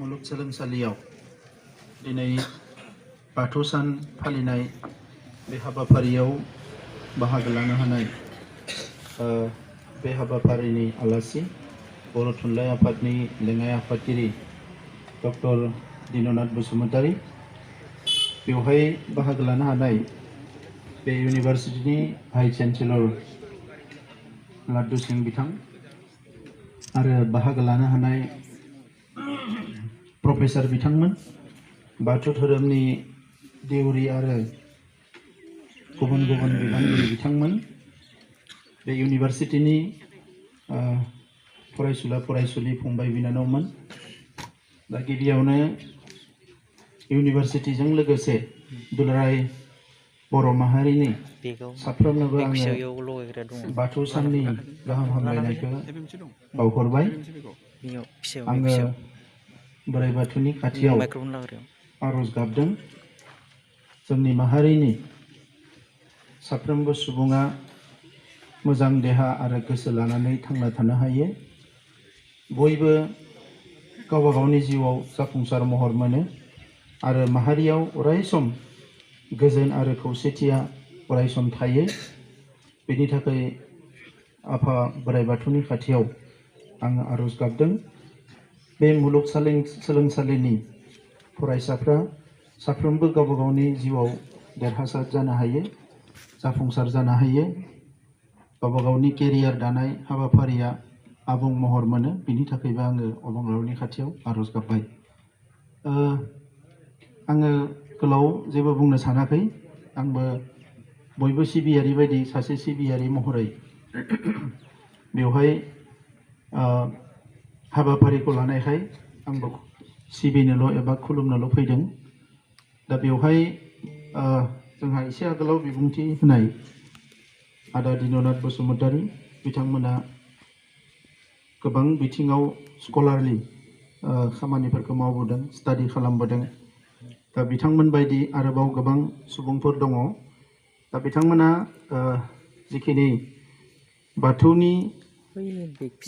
मुलुगसोलोंसालियाव दिनै बाथौ सान फालिनाय बे हाबाफारियाव बाहागो लानो हानाय बे हाबाफारिनि आलासि बर' थुनलाइ आफादनि लेङाइ आफादगिरि डक्टर दिननाथ बसुमतारी बेवहाय बाहागो लानो हानाय बे इउनिभार्सिटिनि भाइस चेन्सेलर लाड्डु सिंह बिथां आरो बाहागो लानो हानाय प्रफेसर बिथांमोन बाथौ धोरोमनि देउरि आरो गुबुन गुबुन बिबानगिरि बिथांमोन बे इउनिभार्सिटिनि फरायसुला फरायसुलि फंबाय बिनानावमोन दा गिबियावनो इउनिभार्सिटिजों लोगोसे दुलाराय बर' माहारिनि साफ्रोमनोबो आङो बाथौ साननि गाहाम हामलायनायखौ बावहरबाय। आङो बोराइ बाथौनि खाथियाव आरज गाबदों जोंनि माहारिनि साफ्रोमबो सुबुङा मोजां देहा आरो गोसो लानानै थांना थानो हायो, बयबो गावबा गावनि जिउआव जाफुंसार महर मोनो आरो माहारियाव अरायसम गोजोन आरो खौसेथिया अरायसम थायो। बेनि थाखाय आफा बोराइ बाथौनि खाथियाव आङो आरज गाबदों बे मुलुगसोलोंसालिनि फरायसाफ्रा साफ्रोमबो गावबा गावनि जिउआव देरहासार जानो हायो, जाफुंसार जानो हायो, गावबा गावनि केरियार दानाय हाबाफारिया आबुं महर मोनो। बिनि थाखायबो आङो अबंलावरिनि खाथियाव आरज गाबबाय। आङो गोलाव जेबो बुंनो सानाखै, आंबो बयबो सिबियारि बायदि सासे सिबियारि महरै बेवहाय हाबाफारिखौ लानायखाय आंबो सिबिनोल' एबा खुलुमनोल' फैदों। दा बेवहाय जोंहा एसे आगोलाव बिबुंथि होनाय आदा दिननाथ बसुमतारी बिथांमोना गोबां बिथिङाव स्कलारलि खामानिफोरखौ मावबोदों, स्टाडि खालामबोदों। दा बिथांमोन बायदि आरोबाव गोबां सुबुंफोर दङ। दा बिथांमोना जिखिनि बाथौनि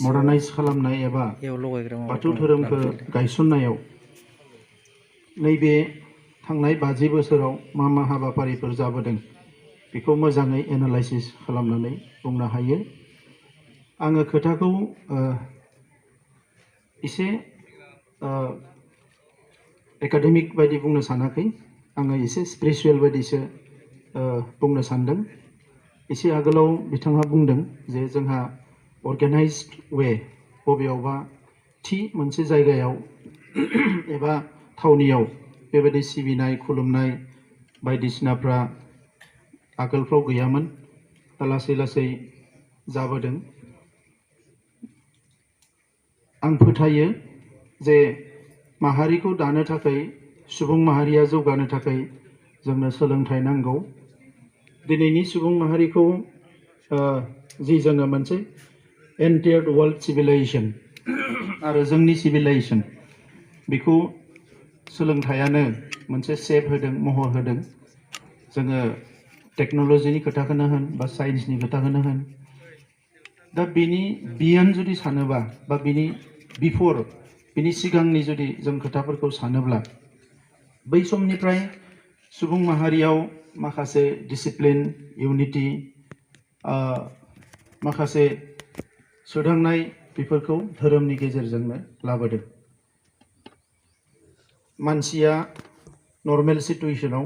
मडार्नाइज खालामनाय एबा बाथौ धोरोमखौ गायसननायाव नैबे थांनाय 50 बोसोराव मा मा हाबाफारिफोर जाबोदों बेखौ मोजाङै एनालाइसिस खालामनानै बुंनो हायो। आङो खोथाखौ एसे एकाडेमिक बायदि बुंनो सानाखै, आङो एसे स्पिरिचुवेल बायदिसो बुंनो सानदों। एसे आगोलाव बिथाङा बुंदों जे जोंहा अर्गेनाइज्ड वे बबेयावबा थि मोनसे जायगायाव एबा थावनियाव बेबायदि सिबिनाय खुलुमनाय बायदिसिनाफ्रा आगोलफ्राव गैयामोन, दा लासै लासै जाबोदों। आं फोथायो जे माहारिखौ दानो थाखाय, सुबुं माहारिया जौगानो थाखाय जोंनो सोलोंथाइ नांगौ। दिनैनि सुबुं माहारिखौ जि जोङो मोनसे एन्टायार वर्ल्ड सिभिलाइजेसन आरो जोंनि सिभिलाइजेसन बेखौ सोलोंथाइयानो मोनसे सेप होदों, महर होदों। जोङो टेक्न'लजिनि खोथाखौनो होन बा साइन्सनि खोथाखौनो होन, दा बिनि बियान जुदि सानोबा बा बिनि बिफोर बिनि सिगांनि जुदि जों खोथाफोरखौ सानोब्ला बै समनिफ्राय सुबुं माहारियाव माखासे डिसिप्लिन, इउनिटि, माखासे सोदांनाय बेफोरखौ धोरोमनि गेजेरजोंनो लाबोदों। मानसिया नर्मेल सिटुएशनाव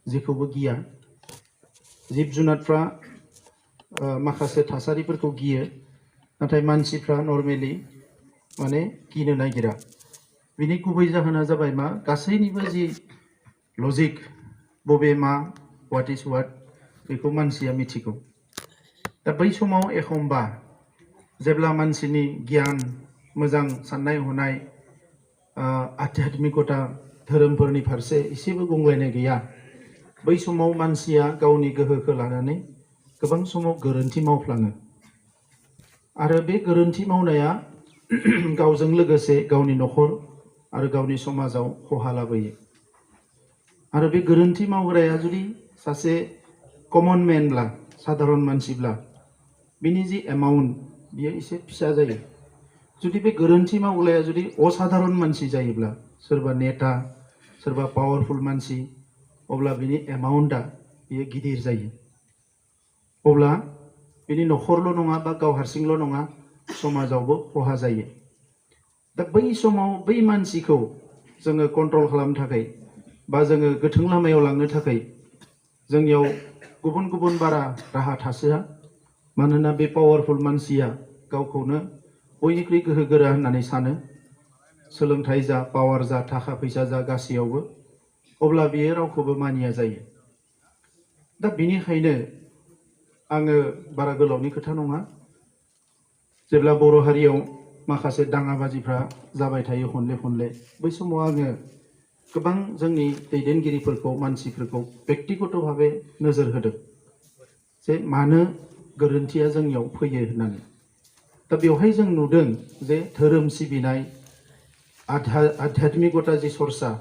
जेखौबो गिया, जिब जुनारफ्रा माखासे थासारिफोरखौ गियो, नाथाय मानसिफ्रा नर्मेलि माने गिनो नागिरा। बिनि गुबै जाहोना जाबाय मा, गासैनिबो जि लजिक बबे मा, व्हाट इज व्हाट बेखौ मानसिया मिथिगौ। दा बै समाव एखमबा जेब्ला मानसिनि गियान, मोजां साननाय हनाय, आध्यात्मिकता धोरोमफोरनि फारसे एसेबो गंग्लायनाय गैया, बै समाव मानसिया गावनि गोहोखौ लानानै गोबां समाव गोरोन्थि मावफ्लाङो आरो बे गोरोन्थि मावनाया गावजों लोगोसे गावनि न'खर आरो गावनि समाजाव खहा लाबोयो। आरो बे गोरोन्थि मावग्राया जुदि सासे कमन मेनब्ला, साधारन मानसिब्ला, बिनि जि एमाउन्ट बियो एसे फिसा जायो जुदि बे गोरोन्थि मावग्राया जुदि असाधारन मानसि जायोब्ला सोरबा नेता सोरबा पावारफुल मानसि अब्ला बिनि एमाउन्टआ बियो गिदिर जायो अब्ला बिनि न'खरल' नङा बा गाव हारसिंल' नङा समाजावबो खहा जायो दा बै समाव बै मानसिखौ जोङो कन्ट्रल खालामनो थाखाय बा जोङो गोथों लामायाव लांनो थाखाय जोंनियाव गुबुन गुबुन बारा राहा थासोआ मानोना बे पावारफुल मानसिया गावखौनो बयनिख्रुइ गोहो गोरा होननानै सानो सोलोंथाइ जा पावार जा थाखा फैसा जा गासैयावबो अब्ला बियो रावखौबो मानिया जायो दा बिनिखायनो आङो बारा गोलावनि खोथा नङा जेब्ला बर' हारियाव माखासे दाङाबाजिफ्रा जाबाय थायो खनले खनले बै समाव आङो गोबां जोंनि दैदेनगिरिफोरखौ मानसिफोरखौ बेक्तिगत भावे नोजोर होदों जे मानो गोरोन्थिया जोंनियाव फैयो होननानै दा बेवहाय जों नुदों जे धोरोम सिबिनाय आध्यात्मिकता जि सरसा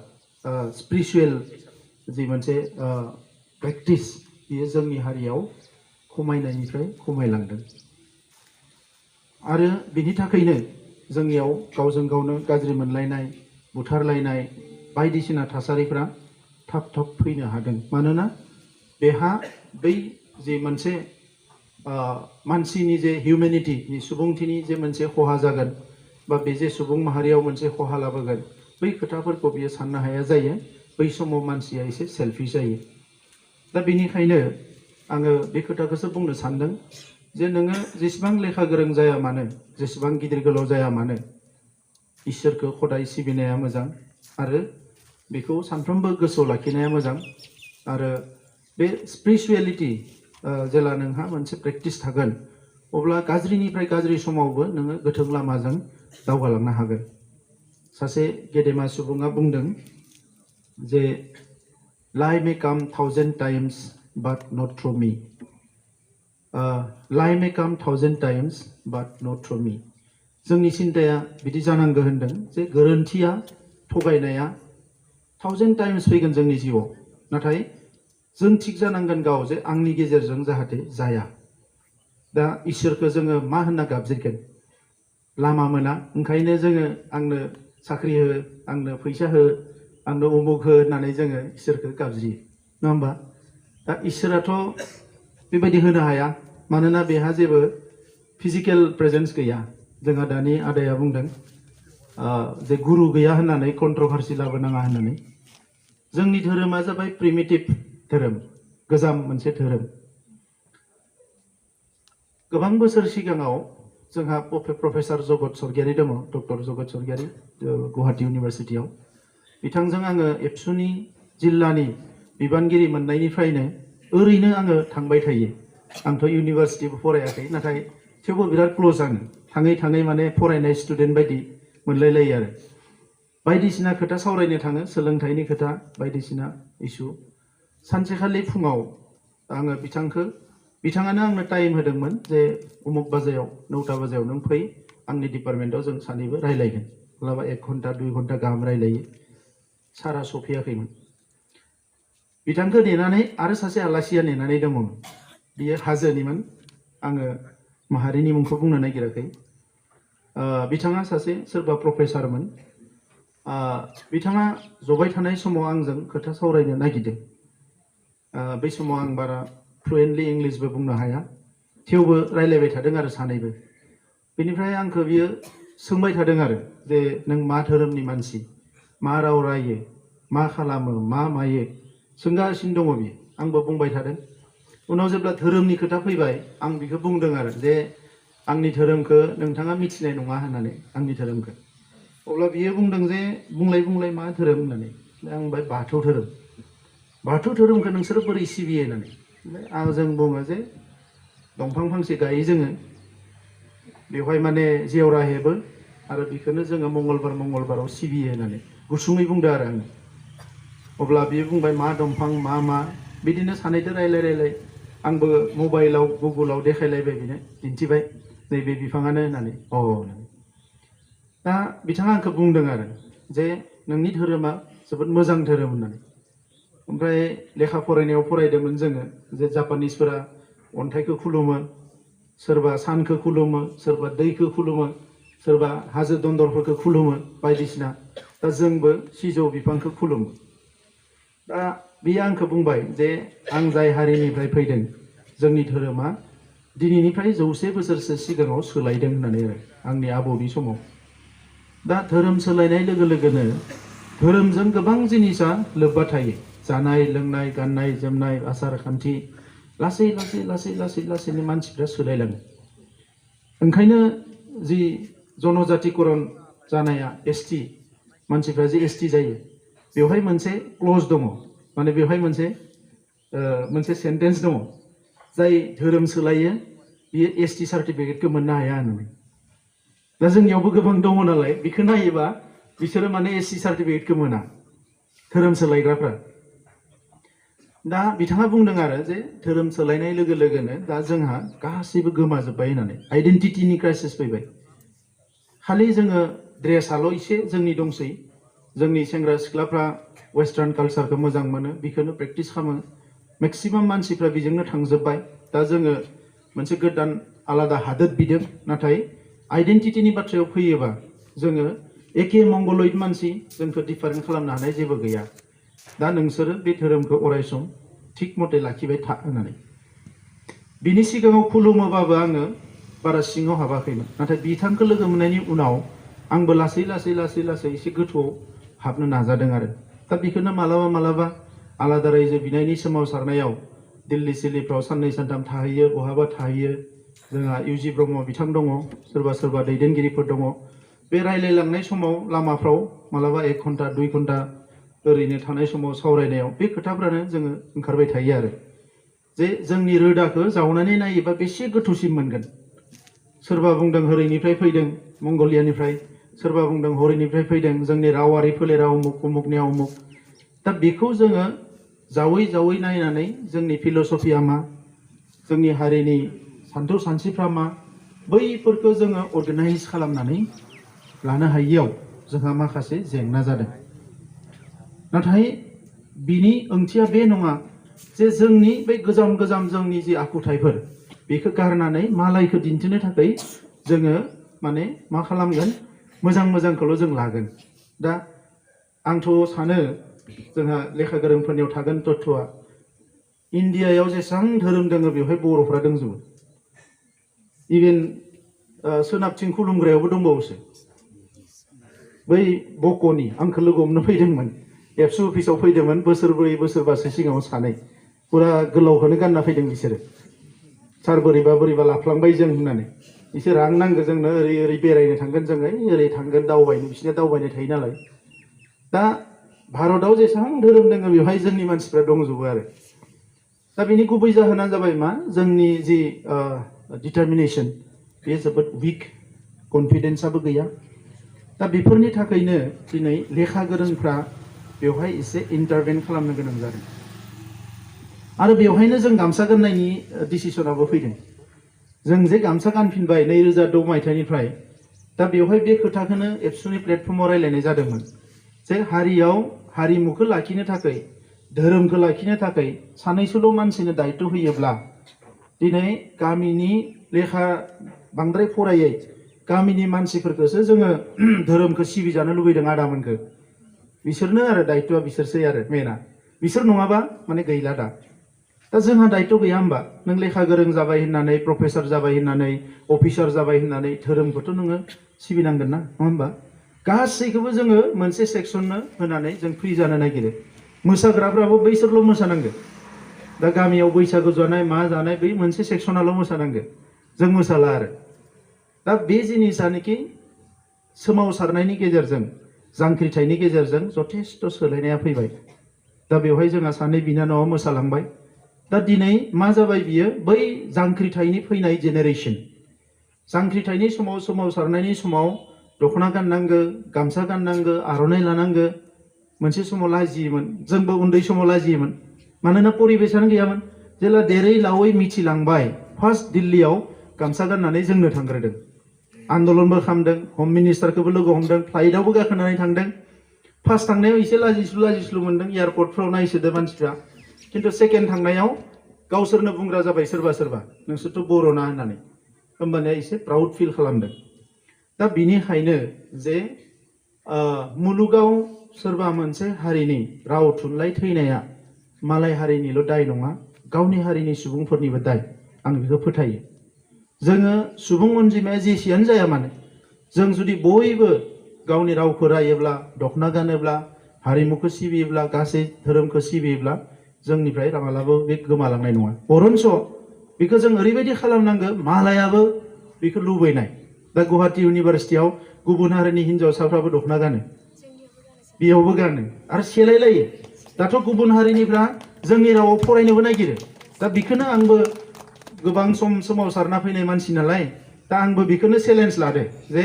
स्पिरिचुवेल जि मोनसे प्रेक्टिस बियो जोंनि हारियाव खमायनायनिफ्राय खमायलांदों आरो बिनि थाखायनो जोंनियाव गावजों गावनो गाज्रि मोनलायनाय बुथारलायनाय बायदिसिना थासारिफ्रा थाब थाब फैनो हादों मानोना बेहा बै जे मोनसे मानसिनि जे हिउमेनिटी सुबुंथिनि जे मोनसे खहा जागोन बा बे जे सुबुं माहारियाव मोनसे खहा लाबोगोन बै खोथाफोरखौ बियो साननो हाया जायो बै समाव मानसिया एसे सेल्फिश जायो दा बेनिखायनो आङो बे खोथाखौसो बुंनो सानदों जे नोङो जेसेबां लेखा गोरों जाया मानो जेसेबां गिदिर गोलाव जाया मानो इसोरखौ खदाय सिबिनाया मोजां आरो बेखौ सानफ्रोमबो गोसोआव लाखिनाया मोजां आरो बे स्पिरिचुवेलिटी जेला नोंहा मोनसे प्रेक्टिस थागोन अब्ला गाज्रिनिफ्राय गाज्रि समावबो नोङो गोथों लामाजों दावगालांनो हागोन सासे गेदेमा सुबुङा बुंदों जे lie may come 1,000 times but not through me lie may come 1,000 times but not through me जोंनि सिन्ताया बिदि जानांगौ होनदों जे गोरोन्थिया थगायनाया 1,000 टाइम्स फैगोन जोंनि जिउआव नाथाय जों थिग जानांगोन गाव जे आंनि गेजेरजों जाहाथे जाया दा इसोरखौ जोङो मा होनना गाबज्रिगोन लामा मोना ओंखायनो जोङो आंनो साख्रि हो आंनो फैसा हो आंनो उमुक हो होननानै जोङो इसोरखौ गाबज्रियो नङा होमबा दा इसोराथ' बेबायदि होनो हाया मानोना बेहा जेबो फिजिकेल प्रेजेन्स गैया जोंहा दानि आदाया बुंदों जे गुरु गैया होननानै कन्ट्रभार्सि लाबोनाङा होननानै जोंनि धोरोमा जाबाय प्रिमिटिभ धोरोम गोजाम मोनसे धोरोम गोबां बोसोर सिगाङाव जोंहा प्रफेसर जगत सरगियारि दङ डक्टर जगत सरगियारि गुवाहाटी इउनिभार्सिटियाव बिथांजों आङो एबसुनि जिल्लानि बिबानगिरि मोननायनिफ्रायनो ओरैनो आङो थांबाय थायो आंथ' इउनिभार्सिटिबो फरायाखै नाथाय थेवबो बिराद क्ल'ज आङो थाङै थाङै माने फरायनाय स्टुडेन्ट बायदि मोनलायलायो आरो बायदिसिना खोथा सावरायनो थाङो सोलोंथाइनि खोथा बायदिसिना इस्यु सानसेखालि फुङाव आङो बिथाङानो आंनो टाइम होदोंमोन जे उमुक बाजायाव 9टा बाजायाव नों फै आंनि डिपार्टमेन्टआव जों सानैबो रायलायगोन माब्लाबा 1 घन्टा 2 घन्टा गाहाम रायलायो सारा सफैयाखैमोन बिथांखौ नेनानै आरो सासे आलासिया नेनानै दंमोन बियो हाजोनिमोन आङो माहारिनि मुंखौ बुंनो नागिराखै बिथाङा सासे सोरबा प्रफेसारमोन बिथाङा जबाय थानाय समाव आंजों खोथा सावरायनो नागिरदों बै समाव आं बारा फ्लुएन्टलि इंलिशबो बुंनो हाया थेवबो रायलायबाय थादों आरो सानैबो बेनिफ्राय आंखौ बियो सोंबाय थादों आरो जे नों मा धोरोमनि मानसि मा राव रायो मा खालामो मा मायो सोंगासिनो दङ बियो आंबो बुंबाय थादों उनाव जेब्ला धोरोमनि खोथा फैबाय आं बिखौ बुंदों आरो जे आंनि धोरोमखौ नोंथाङा मिथिनाय नङा होननानै आंनि धोरोमखौ अब्ला बियो बुंदों जे बुंलाय मा धोरोम होननानै आं बुंबाय बाथौ धोरोमखौ नोंसोरो बोरै सिबियो होननानै ओमफ्राय जों बुङो जे दंफां फांसे गायो जोङो बेवहाय माने जेवरा हेबो आरो बेखौनो जोङो मंगलबाराव सिबियो होननानै गुसुङै बुंदों आरो आङो अब्ला बियो बुंबाय मा दंफां मा बिदिनो सानैदो रायलाय आंबो मबाइलाव गुगोलाव देखायलायबाय बिनो दिन्थिबाय नैबे बिफाङानो होननानै दा बिथाङा आंखौ बुंदों आरो जे नोंनि धोरोमा जोबोद मोजां धोरोम होननानै ओमफ्राय लेखा फरायनायाव फरायदोंमोन जोङो जे जापानिसफोरा अन्थाइखौ खुलुमो सोरबा सानखौ खुलुमो सोरबा दैखौ खुलुमो सोरबा हाजो दन्दरफोरखौ खुलुमो बायदिसिना दा जोंबो सिजौ बिफांखौ खुलुमो दा बियो आंखौ बुंबाय जे आं जाय हारिनिफ्राय फैदों जोंनि धोरोमा दिनैनिफ्राय 100 बोसोरसो सिगाङाव सोलायदों होननानै आरो आंनि आबौनि समाव दा धोरोम सोलायनाय लोगो लोगोनो धोरोमजों गोबां जिनिसा लोब्बा थायो जानाय लोंनाय गाननाय जोमनाय आसार खान्थि लासै लासै लासै लासै लासैनो मानसिफ्रा सोलायलाङो ओंखायनो जि जनजातिकरन जानाया एसटि मानसिफ्रा जे एसटि जायो बेवहाय मोनसे क्लज दङ माने बेवहाय मोनसे सेन्टेन्स दङ जाय धोरोम सोलायो बियो एसटि सार्टिफिकेटखौ मोननो हाया होननानै दा जोंनियावबो गोबां दङ नालाय बेखौ नायोबा बिसोरो माने एसटि सार्टिफिकेटखौ मोना धोरोम सोलायग्राफ्रा दा बिथाङा बुंदों आरो जे धोरोम सोलायनाय लोगो लोगोनो दा जोंहा गासैबो गोमाजोब्बाय होननानै आइडेन्टिटिनि क्राइसिस फैबाय खालि जोङो ड्रेसाल' एसे जोंनि दंसै जोंनि सेंग्रा सिख्लाफ्रा वेस्टार्न कालचारखौ मोजां मोनो बेखौनो प्रेक्टिस खालामो मेक्सिमाम मानसिफ्रा बेजोंनो थांजोब्बाय दा जोङो मोनसे गोदान आलादा हादोर बिदों नाथाय आइडेन्टिटिनि बाथ्रायाव फैयोबा जोङो एखे मंगलइड मानसि जोंखौ डिफारेन्ट खालामनो हानाय जेबो गैया दा नोंसोरो बे धोरोमखौ अरायसम थिग मथे लाखिबाय था होननानै बिनि सिगाङाव खुलुमोबाबो आङो बारा सिङाव हाबाखैमोन नाथाय बिथांखौ लोगो मोननायनि उनाव आंबो लासै लासै लासै लासै एसे गोथौआव हाबनो नाजादों आरो दा बेखौनो मालाबा मालाबा आलादा रायजो बिनायनि सोमावसारनायाव दिल्ली सिल्लीफ्राव साननै सानथाम थाहैयो बहाबा थाहैयो जोंहा इउजि ब्रह्म बिथां दङ सोरबा सोरबा दैदेनगिरिफोर दङ बे रायलायलांनाय समाव लामाफ्राव मालाबा 1 घन्टा 2 घन्टा ओरैनो थानाय समाव सावरायनायाव बे खोथाफ्रानो जोङो ओंखारबाय थायो आरो जे जोंनि रोदाखौ जावनानै नायोबा बेसे गोथौसिम मोनगोन सोरबा बुंदों हरैनिफ्राय फैदों मंगलियानिफ्राय सोरबा बुंदों हरैनिफ्राय फैदों जोंनि रावारि फोलेरा उमुक उमुकनिया उमुक दा बेखौ जोङो जावै जावै नायनानै जोंनि फिलसफिया मा जोंनि हारिनि सान्थौ सानस्रिफ्रा मा बैफोरखौ जोङो अर्गानाइज खालामनानै लानो हायियाव जोंहा माखासे जेंना जादों नाथाय बिनि ओंथिया बे नङा जे जोंनि बे गोजाम गोजाम जोंनि जि आखुथायफोर बेखौ गारनानै मालायखौ दिन्थिनो थाखाय जोङो माने मा खालामगोन मोजां मोजांखौल' जों लागोन दा आंथ' सानो जोंहा लेखा गोरोंफोरनियाव थागोन तत्वआ इन्डियायाव जेसेबां धोरोम दङ बेवहाय बर'फ्रा दंजोबो इभेन सोनाबथिं खुलुमग्रायावबो दंबावोसो बै बक'नि आंखौ लोगो हमनो फैदोंमोन एबसु अफिसाव फैदोंमोन बोसोरब्रै बोसोरबासो सिगाङाव सानै फुरा गोलावखौनो गानना फैदों बिसोरो सार बोरैबा बोरैबा लाफ्लांबाय जों होननानै बिसोर रां नांगौ जोंनो ओरै ओरै बेरायनो थांगोन जोङो ओरै थांगोन दावबायनो बिसोरनिया दावबायनाय थायो नालाय दा भारताव जेसेबां धोरोम दङ बेवहाय जोंनि मानसिफ्रा दंजोबो आरो दा बेनि गुबै जाहोना जाबाय मा जोंनि जि डिटारमिनेसन बेयो जोबोद उइक कनफिडेन्सआबो गैया दा बेफोरनि थाखायनो दिनै लेखा गोरोंफ्रा बेवहाय एसे इन्टारभेन खालामनो गोनां जादों आरो बेवहायनो जों गामसा गाननायनि डिसिसनाबो फैदों जों जे गामसा गानफिनबाय 2006 मायथाइनिफ्राय दा बेवहाय बे खोथाखौनो एबसुनि प्लेटफर्माव रायलायनाय जादोंमोन जे हारियाव हारिमुखौ लाखिनो थाखाय धोरोमखौ लाखिनो थाखाय सानैसोल' मानसिनो दायित्व होयोब्ला दिनै गामिनि लेखा बांद्राय फरायै गामिनि मानसिफोरखौसो जोङो धोरोमखौ सिबिजानो लुबैदों आदामोनखौ बिसोरनो आरो दायित्वआ बिसोरसै आरो मेना बिसोर नङाबा माने गैला दा जोंहा दायित्व गैया होमबा नों लेखा गोरों जाबाय होननानै प्रफेसर जाबाय होननानै अफिसार जाबाय होननानै धोरोमखौथ' नोङो सिबिनांगोन ना नङा होमबा गासैखौबो जोङो मोनसे सेक्सननो होनानै जों फ्रि जानो नागिरो मोसाग्राफ्राबो बैसोरल' मोसानांगो दा गामियाव बैसागु जानाय मा जानाय बै मोनसे सेक्सनाल' मोसानांगो जों मोसाला आरो दा बे जिनिसानोखि सोमावसारनायनि गेजेरजों जांख्रिथायनि गेजेरजों जथेस्थ' सोलायनाया फैबाय दा बेवहाय जोंहा सानै बिनानावा मोसालांबाय दा दिनै मा जाबाय बियो बै जांख्रिथायनि फैनाय जेनेरेसन जांख्रिथायनि समाव सोमावसारनायनि समाव दख'ना गाननांगो गामसा गाननांगो आर'नाइ लानांगो मोनसे समाव लाजियोमोन जोंबो उन्दै समाव लाजियोमोन मानोना परिबेसानो गैयामोन जेला देरै लावै मिथिलांबाय फार्स्ट दिल्लीयाव गामसा गाननानै जोंनो थांग्रोदों आन्दलनबो खालामदों हम मिनिस्टारखौबो लोगो हमदों फ्लाइटआवबो गाखोनानै थांदों फार्स्ट थांनायाव एसे लाजिस्लु मोनदों एयारपर्टफ्राव नायसोदो मानसिफ्रा खिन्थु सेकेन्ड थांनायाव गावसोरनो बुंग्रा जाबाय सोरबा सोरबा नोंसोरथ' बर'ना होननानै होमबानिया एसे प्राउड फिल खालामदों दा बिनिखायनो जे मुलुगाव सोरबा मोनसे हारिनि राव थुनलाइ थैनाया मालाय हारिनिल' दाय नङा, गावनि हारिनि सुबुंफोरनिबो दाय। आं बेखौ फोथायो। जोङो सुबुं अनजिमाया जेसेयानो जाया मानो, जों जुदि बयबो गावनि रावखौ रायोब्ला, दखना गानोब्ला, हारिमुखौ सिबियोब्ला, गासै धोरोमखौ सिबियोब्ला जोंनिफ्राय मालाबाबो बे गोमालांनाय नङा। बरन्स बेखौ जों ओरैबायदि खालामनांगौ मालायाबो बेखौ लुबैनाय। दा गुवाहाटी इउनिभारसिटियाव गुबुन हारिनि हिन्जावसाफ्राबो दखना गानो, बेयावबो गानो आरो सेलायलायो। दाथ' गुबुन हारिनिफ्रा जोंनि रावाव फरायनोबो नागिरो। दा बेखौनो आंबो गोबां सोमावसारना फैनाय मानसि नालाय, दा आंबो बेखौनो चेलेन्ज लादो जे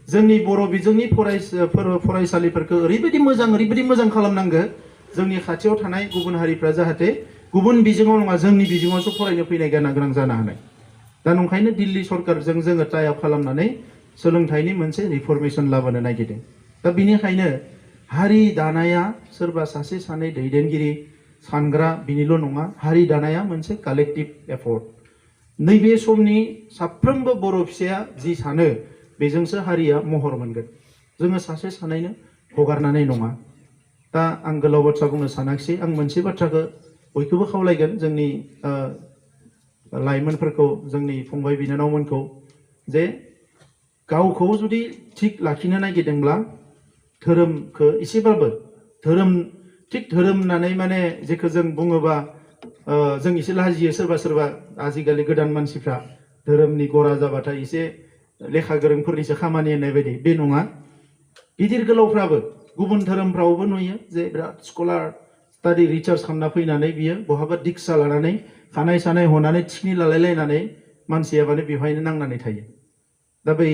जोंनि बर' बिजोंनि फरायसालिफोरखौ ओरैबायदि मोजां खालामनांगो, जोंनि खाथियाव थानाय गुबुन हारिफ्रा जाहाथे गुबुन बिजोङाव नङा जोंनि बिजोङावसो फरायनो फैनाय गोनां जानो हानाय। दा नंखायनो दिल्ली सरकारजों जोङो टाइ आप खालामनानै सोलोंथाइनि मोनसे रिफर्मेशन लाबोनो नागिरदों। दा बिनिखायनो हारि दानाया सोरबा सासे सानै दैदेनगिरि सानग्रा बिनिल' नङा, हारि दानाया मोनसे कालेक्टिभ एफर्ट। नैबे समनि साफ्रोमबो बर' फिसाया जि सानो बेजोंसो हारिया महर मोनगोन। जोङो सासे सानैनो हगारनानै नङा। दा आं गोलाव बाथ्रा बुंनो सानाखिसै। आं मोनसे बाथ्राखौ बयखौबो खावलायगोन, जोंनि लाइमोनफोरखौ, जोंनि फंबाय बिनानावमोनखौ, जे गावखौ जुदि थिग लाखिनो नागिरदोंब्ला धोरोमखौ एसेबाबो थिग धोरोम होननानै माने जेखौ जों बुङोबा जों एसे लाजियो सोरबा आजिखालि गोदान मानसिफ्रा धोरोमनि गरा जाबाथाय एसे लेखा गोरोंफोरनिसो खामानि होननाय बायदि। बे नङा। गिदिर गोलावफ्राबो गुबुन धोरोमफ्रावबो नुयो जे बिराद स्कलार स्टाडि रिसार्च खालामना फैनानै बियो बहाबा दिक्षा लानानै खानाय सानाय हनानै थिखनि लालायलायनानै मानसिया माने बेवहायनो नांनानै थायो। दा बै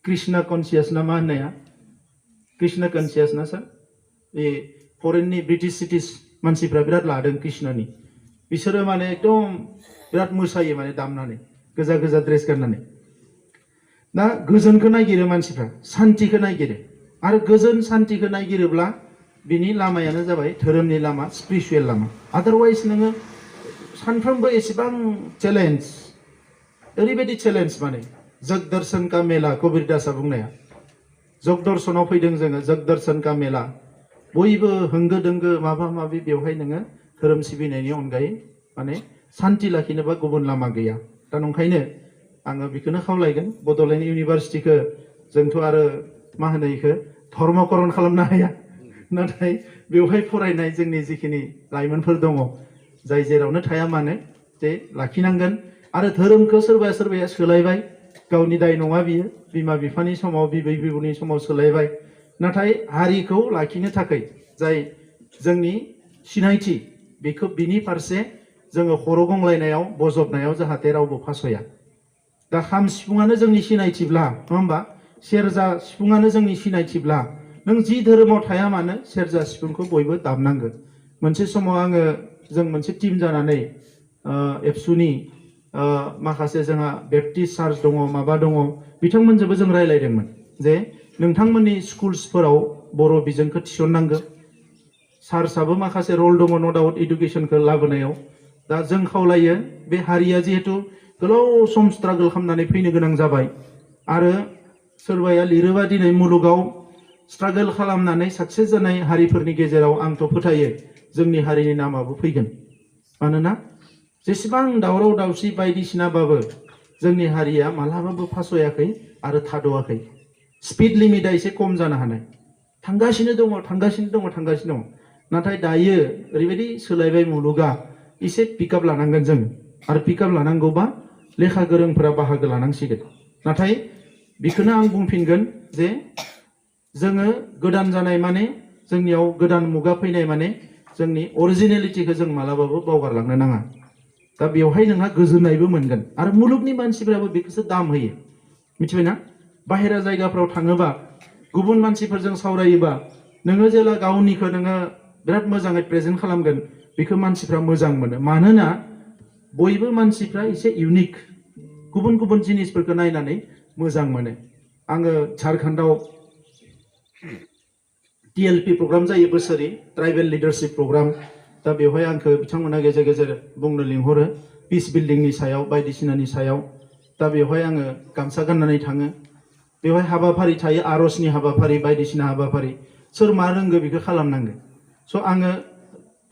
कृष्णा कनसियास ना मा होननाया, कृष्णा कनसियास ना सार, बे फरेननि ब्रिटिश मानसिफ्रा बिराद लादों कृष्णनि। बिसोरो माने एकदम बिराद मोसायो माने दामनानै, गोजा ड्रेस गाननानै। दा गोजोनखौ नागिरो मानसिफ्रा, सान्तिखौ नागिरो। आरो गोजोन सान्तिखौ नागिरोब्ला बिनि लामायानो जाबाय धोरोमनि लामा, स्पिरिचुवेल लामा। आदारवाइज नोङो सानफ्रोमबो एसेबां चेलेन्ज, ओरैबायदि चेलेन्ज माने जग दर्शन का मेला, कबीर दासआ बुंनाया। जग दर्शनाव फैदों जोङो, जग दर्शन का मेला। बयबो होंगो दोंगो माबा माबि, बेवहाय नोङो धोरोम सिबिनायनि अनगायै माने सान्ति लाखिनोबा गुबुन लामा गैया। दा नंखायनो आङो बेखौनो खावलायगोन, बड'लेण्ड इउनिभारसिटिखौ जोंथ' आरो मा होनो इखौ धर्मकरन खालामनो हाया, नाथाय बेवहाय फरायनाय जोंनि जिखिनि लाइमोनफोर दङ, जाय जेरावनो थाया मानो जे लाखिनांगोन। आरो धोरोमखौ सोरबाया सोलायबाय, गावनि दाय नङा बियो। बिमा बिफानि समाव, बिबै बिबौनि समाव सोलायबाय। नाथाय हारिखौ लाखिनो थाखाय जाय जोंनि सिनायथि, बेखौ बिनि फारसे जोङो खर' गंलायनायाव, बजबनायाव जाहाथे रावबो फासया। दा खाम सिफुङानो जोंनि सिनायथिब्ला, नङा होमबा, सेरजा सिफुङानो जोंनि सिनायथिब्ला, नों जि धोरोमाव थाया मानो सेरजा सिफुंखौ बयबो दामनांगोन। मोनसे समाव जों मोनसे टिम जानानै एबसुनि माखासे जोंहा बेप्टिस्ट चार्च दङ, माबा दङ, बिथांमोनजोंबो जों रायज्लायदोंमोन जे नोंथांमोननि स्कुल्सफोराव बर' बिजोंखौ थिसननांगौ। चार्चआबो माखासे रल दङ न' डाउट इडुकेसनखौ लाबोनायाव। दा जों खावलायो, बे हारिया जिहेतु गोलाव सम स्ट्रागल खालामनानै फैनो गोनां जाबाय, आरो सोरबाया लिरोबा दिनै मुलुगाव स्ट्रागल खालामनानै साक्सेस जानाय हारिफोरनि गेजेराव आंथ' फोथायो जोंनि हारिनि नामाबो फैगोन। मानोना जेसेबां दावराव दावसि बायदिसिनाबाबो जोंनि हारिया मालाबाबो फासयाखै आरो थाद'आखै। स्पिड लिमिटआ एसे खम जानो हानाय, थांगासिनो दङ। नाथाय दायो ओरैबायदि सोलायबाय मुलुगा, एसे पिकआप लानांगोन जों। आरो पिकआप लानांगौबा लेखा गोरोंफोरा बाहागो लानांसिगोन। नाथाय बेखौनो आं बुंफिनगोन जे जोङो गोदान जानाय माने, जोंनियाव गोदान मुगा फैनाय माने जोंनि अरिजिनेलिटिखौ जों मालाबाबो बावगारलांनो नाङा। दा बेवहाय नोंहा गोजोननायबो मोनगोन। आरो मुलुगनि मानसिफ्राबो बेखौसो दाम होयो, मिथिबायना? बाहेरा जायगाफ्राव थाङोबा, गुबुन मानसिफोरजों सावरायोबा, नोङो जेला गावनिखौ नोङो बिराद मोजाङै प्रेजेन्ट खालामगोन, बेखौ मानसिफ्रा मोजां मोनो। मानोना बयबो मानसिफ्रा एसे इउनिक, गुबुन जिनिसफोरखौ नायनानै मोजां मोनो। आङो झारखन्डआव TLP प्रग्राम जायो बोसोरै, ट्राइबेल लिडारशिप प्रग्राम। दा बेवहाय आंखौ बिथांमोना गेजेर गेजेर बुंनो लिंहरो, पिस बिल्डिंनि सायाव, बायदिसिनानि सायाव। दा बेवहाय आङो गामसा गाननानै थाङो। बेवहाय हाबाफारि थायो आरजनि हाबाफारि बायदिसिना हाबाफारि सोर मा रोंगो बेखौ खालामनांगो स' आङो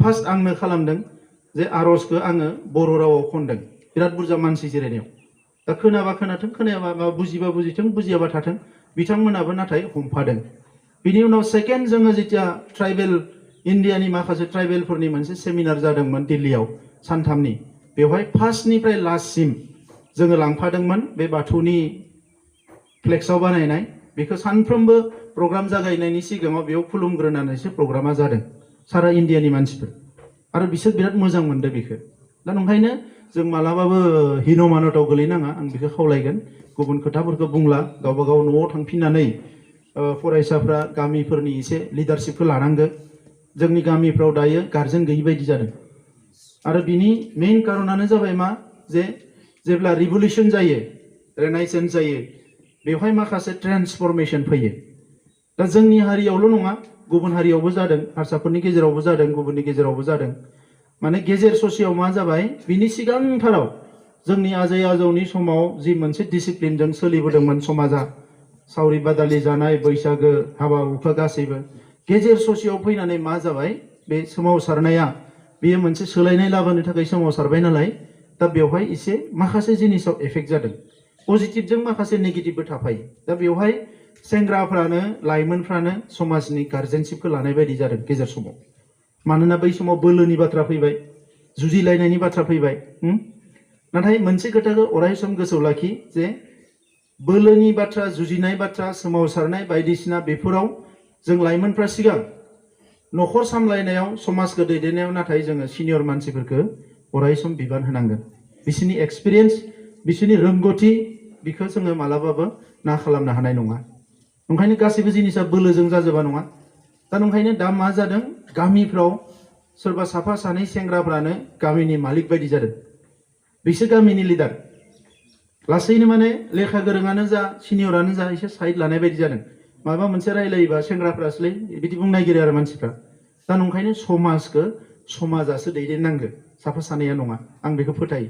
फार्स्ट आंनो खालामदों जे आरजखौ आङो बर' रावाव खनदों बिराद बुरजा मानसि जिरायनायाव दा खोनाबा खोनाथों खोनायाबा बुजिबा बुजिथों बुजियाबा थाथों बिथांमोनाबो नाथाय हमफादों बिनि उनाव सेकेन्ड जोङो जेथिया ट्राइबेल इन्डियानि माखासे ट्राइबेलफोरनि मोनसे सेमिनार जादोंमोन दिल्लीयाव सानथामनि बेवहाय फार्स्टनिफ्राय लास्टसिम जोङो लांफादोंमोन बे बाथौनि फ्लेक्सआव बानायनाय बेखौ सानफ्रोमबो प्रग्राम जागायनायनि सिगाङाव बेयाव खुलुमग्रोनानैसो प्रग्रामा जादों सारा इन्डियानि मानसिफोर आरो बिसोर बिराद मोजां मोनदों बेखौ दा नंखायनो जों मालाबाबो हिन'मानताव गोलैनाङा आं बेखौ खावलायगोन गुबुन खोथाफोरखौ बुंला गावबा गाव न'आव थांफिननानै फरायसाफ्रा गामिफोरनि एसे लिडारशिपखौ लानांगो जोंनि गामिफ्राव दायो गार्जेन गैयि बायदि जादों आरो बिनि मेइन कारनानो जाबाय मा जे जेब्ला रिभलिउसन जायो रेनाइसेन्स जायो बेवहाय माखासे ट्रेन्सफरमेसन फैयो दा जोंनि हारियावल' नङा गुबुन हारियावबो जादों हारसाफोरनि गेजेरावबो जादों गुबुननि गेजेरावबो जादों माने गेजेर ससेयाव मा जाबाय बिनि सिगांथाराव जोंनि आजै आजौनि समाव जि मोनसे डिसिप्लिनजों सोलिबोदोंमोन समाजा सावरि बादालि जानाय बैसागो हाबा हुखा गासैबो गेजेर ससेयाव फैनानै मा जाबाय बे सोमावसारनाया बेयो मोनसे सोलायनाय लाबोनो थाखाय सोमावसारबाय नालाय दा बेवहाय एसे माखासे जिनिसाव एफेक्ट जादों पजिटिभजों माखासे नेगेटिभबो थाफायो दा बेवहाय सेंग्राफ्रानो लाइमोनफ्रानो समाजनि गार्जेनशिपखौ लानाय बायदि जादों गेजेर समाव मानोना बै समाव बोलोनि बाथ्रा फैबाय जुजिलायनायनि बाथ्रा फैबाय नाथाय मोनसे खोथाखौ अराय सम गोसोआव लाखि जे बोलोनि बाथ्रा जुजिनाय बाथ्रा सोमावसारनाय बायदिसिना बेफोराव जों लाइमोनफ्रा सिगां न'खर सामलायनायाव समाजखौ दैदेननायाव नाथाय जोङो सिनियर मानसिफोरखौ अराय सम बिबान होनांगोन बिसोरनि एक्सपिरियेन्स बिसोरनि रोंगौथि बेखौ जोङो मालाबाबो ना खालामनो हानाय नङा ओंखायनो गासैबो जिनिसा बोलोजों जाजोबा नङा दा ओंखायनो दा मा जादों गामिफ्राव सोरबा साफा सानै सेंग्राफ्रानो गामिनि मालिक बायदि जादों बिसोर गामिनि लिडार लासैनो माने लेखा गोरोङानो जा सिनियरानो जा एसे साइड लानाय बायदि जादों माबा मोनसे रायलायोबा सेंग्राफ्रासोलै बिदि बुंनो नागिरो आरो मानसिफ्रा दा ओंखायनो समाजखौ समाजासो दैदेननांगौ साफा सानैया नङा आं बेखौ फोथायो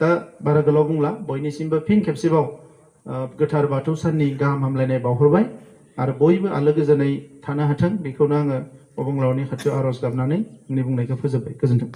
दा बारा गोलाव बुंला बयनिसिमबो फिन खेबसेबाव गोथार बाथौ साननि गाहाम हामलायनाय बावहरबाय आरो बयबो आलो गोजोनै थानो हाथों बेखौनो आङो अबंलावनि खाथियाव आर'ज गाबनानै आंनि बुंनायखौ फोजोबबाय गोजोन्थों।